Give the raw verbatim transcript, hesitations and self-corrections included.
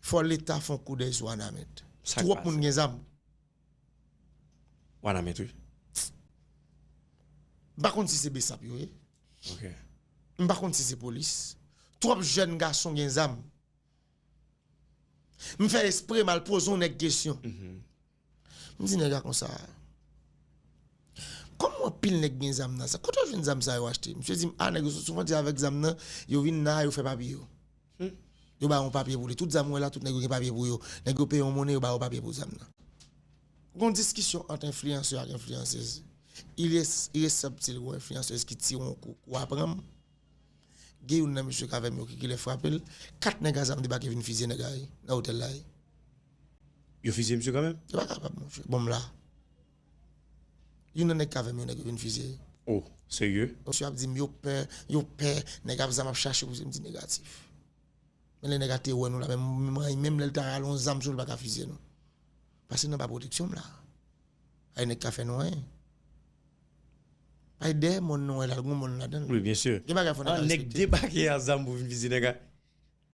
Fò Leta fè yon koudèy sou Wanament. Sa k Twòp moun pase? Gen zam. Wanament, wi. M pa konn si se besap yo ye. Ok. M pa konn si se polis. Twòp jèn gason gen zam. M fè espre m al poze yon nèg kesyon. M di nèg la konsa. Kòman anpil nèg gen zam nan sa? Kote yo jwenn zam sa yo achte? Misye di m, a, nèg yo sot sou fwontyè avèk zam nan, yo vin la, yo fè papye yo. Yo ba yon papye pou li. Tout zam ou wè la, tout nèg yo gen papye pou yo. Nèg yo peye yon monnen, yo ba yo papye pou zam nan. Gon diskisyon ant enfliyansè ak enfliyansèz. Ireseptil gon enfliyansèz ki tire yon kou, kou a pran m. Gen youn nan mesye k avè m yo ki kilè frape l. Kat nèg a zam debake vin fizye nèg la wi, nan otèl la wi. Yo fizye misye kanmenm? Yo pa kapab, monchè. Bon, m la. Youn nan nèg k avè m yo, nèg yo vin fizye. Oh, serye? Misye ap di m yo pè, yo pè, nèg ap zam ap chache pou m di negatif. Men lè nèg a te wè nou la, menm, menm lè l ta rale yon zam sou l, pa ka fizye nou. Paske nan pa pwoteksyon m la. Ay nèg ka fè nou anyen. Ay dèyè mòn nou wè la, gon mòn ladan l. Wi, byen si. Gen bagay fò nèg An nèg respekte. Debake a zam pou vin fizye nèg a.